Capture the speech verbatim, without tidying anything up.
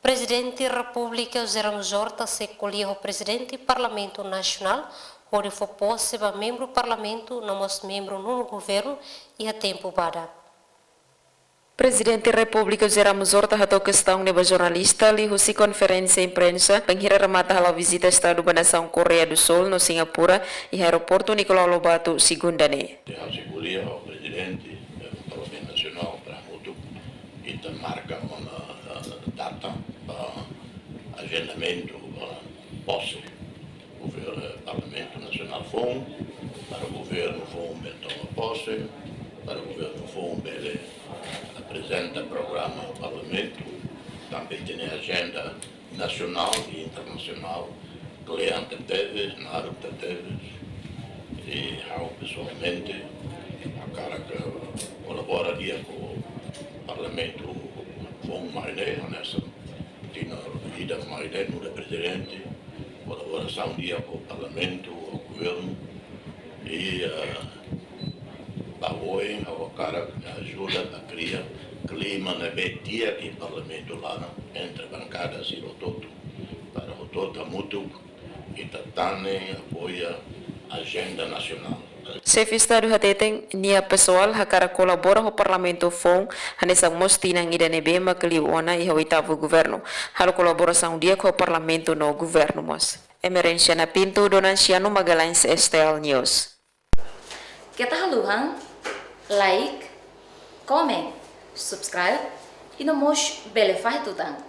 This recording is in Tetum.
Prezidente Repúblika José Ramos Horta sei ko'alia ho Prezidente Parlamentu Nasionál hodi fó pose ba membru Parlamentu no mós membru nonu governu iha tempu badak. Prezidente Repúblika José Ramos Horta hato'o kestaun ne'e ba jornalista liuhusi konferénsia imprensa bainhira remata hala'o vizita Estadu ba nasaun Koreia do Sul no Singapura iha aeroportu Nicolau Lobato, segunda ne'e. Ha'u sei ko'alia ho Prezidente Parlamentu Nasionál para hamutuk ita marka ona, eh, data ba ajendamentu ba pose governu, eh, Parlamentu Nasionál foun, para governu foun bele toma pose, para governu foun bele aprezenta programa Parlamentu, tanba ita-nia ajenda nasionál i internasionál kle'an tebes, naruk tebes. I ha'u pesoalmente hakarak kolabora di'ak ho Parlamentu foun mai ne'e, hanesan tinan ida mai ne'e, nu'udar Prezidente, kolaborasaun di'ak ho Parlamentu, ho governu, i, eh, ba oin ha'u hakarak ajuda ba kria klima ne'ebé di'ak iha Parlamentu laran entre bankada sira hotu-hotu, para hotu-hotu hamutuk ita tane apoia ajenda nasionál. Xefe Estadu hateten nia pesoál hakarak kolabora ho Parlamentu foun, hanesan mós tinan ida ne'ebé mak liu ona iha oitavu governu. Halo kolaborasaun di'ak ho Parlamentu no governu mós. Emerenciana Pinto, Donansiano Magalhães, S T L News. Keta haluhan like, comment, subscribe, i no mós bele fahe tutan.